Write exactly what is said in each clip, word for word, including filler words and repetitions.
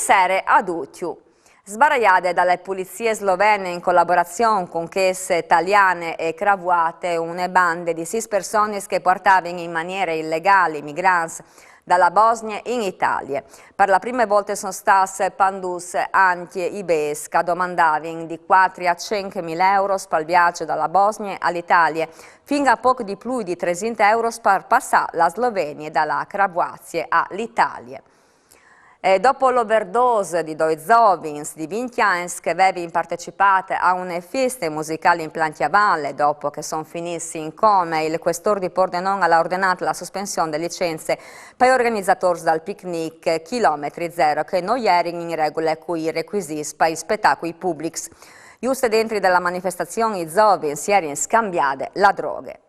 Sere a Ducju. Sbaraiade da le pulizie slovene in colaborazion cun chês taliane e cravuate une bande di sîs personis che puartavin in maniere ilegâl migrants da la Bosnie in Italie. Par la prime volte a son stâts pandûts ancje i bêçs che a domandavin di cuatri a cinc mil euros pal viaç da la Bosnie a la Italie, fin a pôc di plui di tresinte euros par passâ la Slovenie da la Cravuazie a la Italie. E dopo la overdose di doi zovins di vincj agns che a vevin partecipât a une fieste musicâl in Plantiavale, dopo che a son finîts in coma, il cuestôr di Pordenon al à ordenât la suspension de licence pai organizatôrs dal picnic Chilometri Zero che no jerin in regule cui recuisîts pai spetacui publics. Juste dentri da la manifestazion i zovins a jerin scambiade la droghe.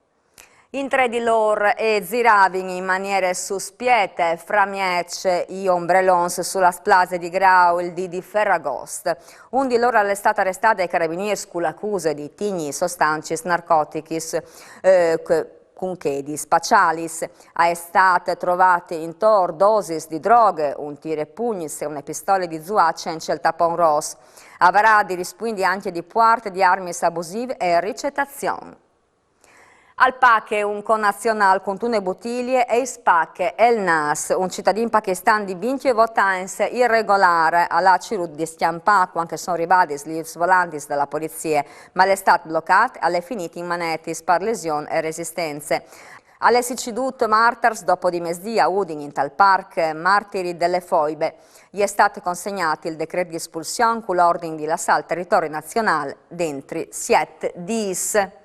Intre di lôr a ziravin in maniere suspiete, framieç i ombrelons su la plaze di Grau il dì di Feragost. Un di lôr al è stât arestât dai carabinîrs cu la acuse di tignî sostancis narcotichis, eh, c-, cun chê di spaçâlis. A è stât trovât intor dosis di droghe, un tirepugnis e une pistole di zuace cence il tapon ros. Al varà di rispuindi ancje di puarte di armis abusîf e ricetazion. Al pache un connazionâl cuntune butilie e i spache il nâs. Un citadin pakistan di vincjevot agns iregolâr al à cirût di scjampâ cuant che a son rivadis lis volantis da la polizie, ma al è stât blocât e al è finît in manetis par lesion e resistence. Al è sucedût martars dopo di mesdì a Udin intal parc Martiri delle Foibe. I è stât consegnât il decret di espulsion cu l'ordin di lassâ il teritori nazionâl dentri siet dîs.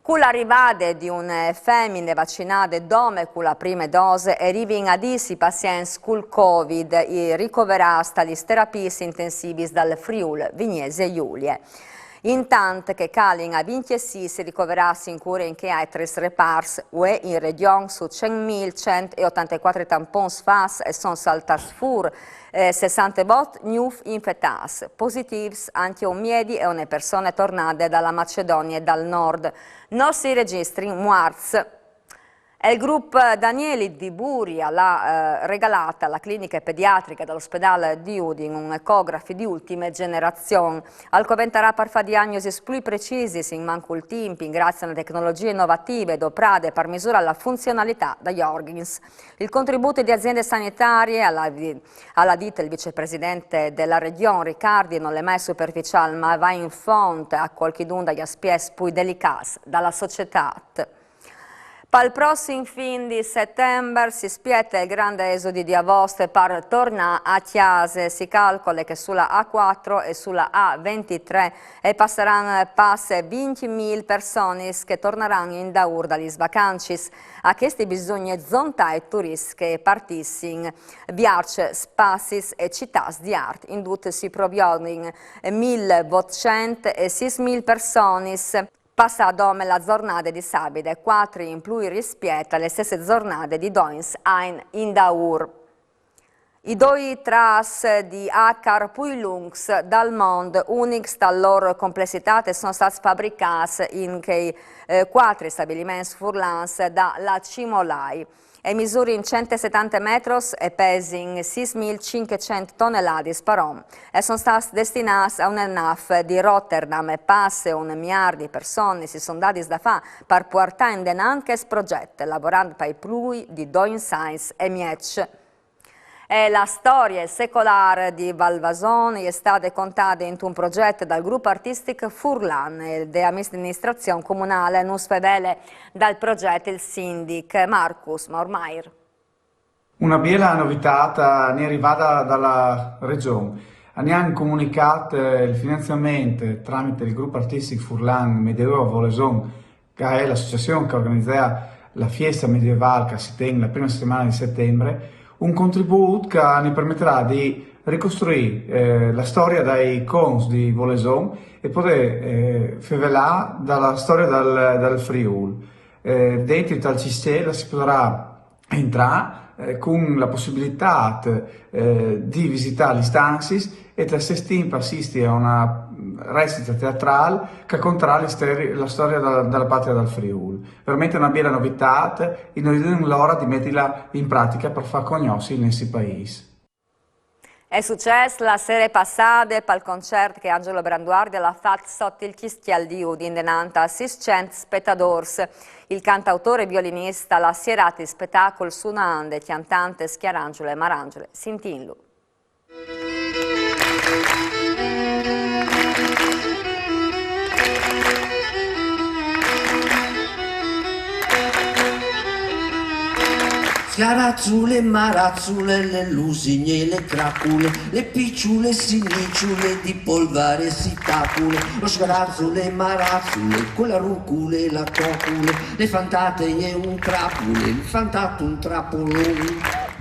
Cu la rivade di une femine vacinade dome cu la prime dose a rivin a dîs i pazients cul Covid ricoverâts da lis terapiis intensivis dal Friûl Vignesie Julie. Intant che a calin a vincjesîs i ricoverâts in cure in chei altris repârs, vuê in regjon su cent mil cent e otantecuatri tampons fats a son saltâts fûr, eh, sessantevot gnûfs infetâts, positîfs ancje un miedi e une persone tornade da la Macedonie dal Nord. No si regjistrin muarts. E il grup Danieli di Buri al à, eh, regalât a la cliniche pediatriche dal ospedâl di Udin un ecograf di ultime gjenerazion. Al coventarà par fâ diagnosis plui precisis in mancul timp, in grazie a une tecnologjie inovative doprade par misurâ la funzionalitât dai organs. Il contribût di aziendis sanitariis, al à di-, al à dit il vicepresident de la Regjon Riccardi, nol è mai superficiâl, ma al va in font a cualchidun dai aspiets plui delicâts da la societât. Pal prossim fin di Setembar si spiete il grant esodi di avost par tornâ a cjase. Si calcole che su la A cuatri e su la A vintitrê a passaran pas vincj mil personis che a tornaran indaûr da lis vacancis. A chestis bisugne zontâ i turists che a partissin viers spaziis e citâts di art. In dut si proviodin mil votcent e sîs mil personis. Passade dome la zornade di sabide, cuatri in plui rispiet a le stesse zornade di doi agns indaûr. I doi trâfs di acar plui luncs dal mont, unics ta lôr complessitât, a son stâts fabricâts in chei, eh, cuatri stabiliments furlans da la Cimolai. A misurin cent e setante metris e a pesin sîs mil cincuecent toneladis par om. A son stâts destinâts a une nâf di Rotterdam e passe un miâr di personis si son dadis da fâ par puartâ indenant chest progjet, lavorant pai plui di doi agns e mieç. E la storie secolâr di Valvason e je stade contade intun progjet dal grup artistic Furlan e de aministrazion comunâl. Nus fevele dal progjet il sindic Marcus Mormair. Una biela novitât a n'è rivada da la Regjon. A n'àn comunicât, eh, il finanziament tramit il grup artistic Furlan Medieval Voleson, che a è la associazion che a organizea la fiesta medievâl che si ten la prima setemana di setembar, un contribût che a ne permeterà di ricostruî, eh, la storia dai conts di Voleson e podê, eh, fevelâ da la storia dal, dal Friûl. Eh, dentri tal cistei si podarà jentrâ, eh, cun la pussibilitât, eh, di visitâ lis stanziis e tal stes timp assisti a una recita teatrâl che a contarà la storia da, da la patria dal Friûl. Verementri una biela novitât e no viodim l'ora di metila in pratica par fâ cognossi il nestri paîs. È success la sere passade pal concert che Angelo Branduardi l'ha fat sot il Chischial di Udin denant a siscent spetadors. Il cantautore e violinista l'ha sierat il spetacol sunande, cjantande Schjaranzule e Maranzule. Sintinlu. Schjaranzule, Maranzule, le lusigne, le cracule, le piçule siniciule di polvare si tapule, lo schjaranzule, Maranzule, con la rucule e la cocule, le fantate e un trapule, il fantato un trapolone.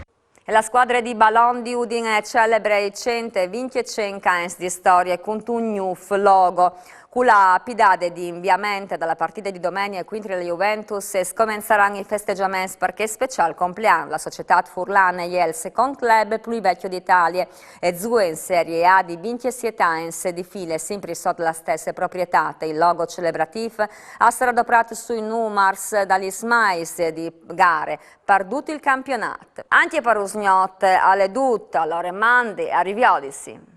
E la squadre di balon di Udin celebre i cent e vincjecinc agns di storie cuntun gnûf logo. Cu la pidade di imbiament da la partide di domenie cuintri la Juventus e scomenzaran i festegjaments par chest speciâl complean. La societât furlane e je il secont club plui vecjo di Italie e zuie in Serie A di vincjesiet agns di file, simpri sot la stesse proprietât. Il logo celebratif al sarà doprât sui numars da lis mais di gare par dut il campionât. Ancje par usgnot al è dut, alore mandi, a riviodisi.